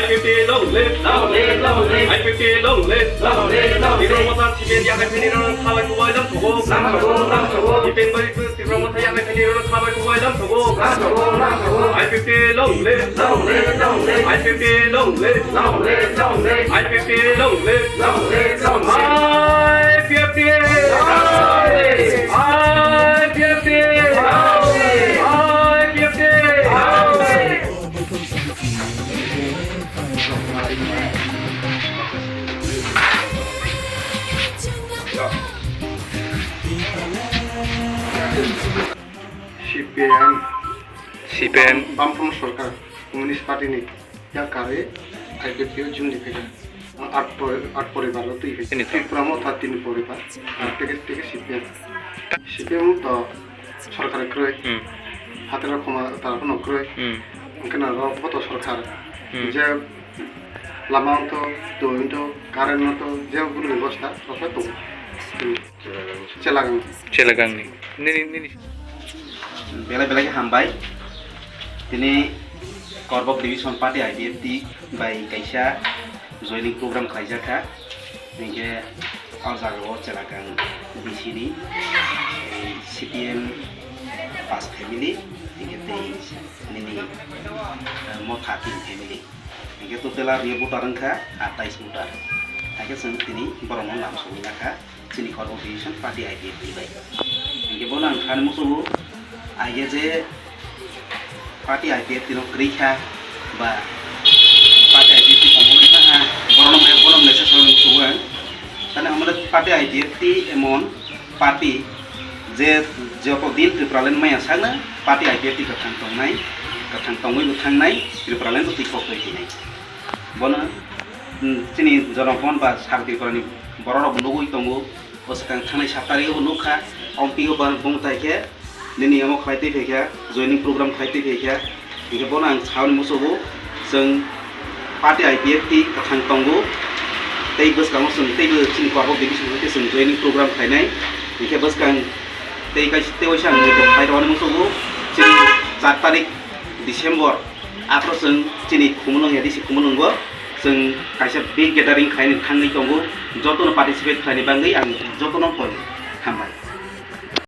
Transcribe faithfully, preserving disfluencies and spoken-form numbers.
I fifty long live, long live, long live. I fifty long live, long live, long live. Tipra Motha C P M yakai phini rano khabai kubai lam thogo, lam thogo, lam thogo. Tipra Motha yakai phini rano khabai kubai lam thogo, lam thogo, lam thogo. I fifty long live, long live, long live. I fifty long live, long live, long live. I fifty long live, long live, long live. I fifty long live. I fifty long live. I fifty long live. C P M, C P M. Bamfront Sorkar, Communist Party ni yang kare I P F T o jumdi phaikha. At pori-, at poribar o twi phaikha. Tini to. Tipra Motha tini poribar. Teke, teke C P M. C P M to sorkar kwrwi. Hmm. Hatero khoma tara phano kwrwi. Hmm. Hwnkhe na ro boto sorkar. Hmm. Je lama wngtho, twi wngtho, current wngtho, je gunu bebosta rokhe tongo. Hmm. Chelagang. Chelagangni. Nini, nini. Belai belai khe hambai. Tini Korbok Division Party I P F T bai kaisa joining program khlaijak kha. Hinkhe o jaga o Chelakang B C ni, eh, C P M pas family, hinkhe tei nini, eh, Motha tin family. Hinkhe total area voter wngkha atais voter. Hinkhe chwng tini borokno lam sogwi nakha. Chini Korbok Division Party I P F T bai. Hinkhe bono ang thani muchungo, aige je party I P F T no kwrwi kha, ba party I P F T komorwi kha ha, borokno mai, bono message rwna muchungo ang. Tani hamle party I P F T emon party je joto din Tripuraland maya sakno party I P F T kwthang tongnai, kwthang tongwi bo thangnai, Tripuraland bo twi kok twi thinai. Bono, mm, chini jonopon ba sar Tripurani bororok nugwi tongo. O swkang thangnai sat tarikgo bo nukha, ompio ba bumthai khe nini omo khlai twi phaikha, joining program khlai twi phaikha. Hinkhe bono ang sauni muchungo, chwng party I P F T kwthang tongo, tei bwskango chwng teibo chini Korbok Division hwnkhe chwng joining program khlainai. Hinkhe bwskang tei kaisa tei waisa ang nini khairoknani muchungo, chini char tarik December, aphro chwng chini Khumulwng A D C Khumulwngo chwng kaisa big gathering khlaina thangwi tongo, jotono participate khlaina bagwi ang jotono koi hambai.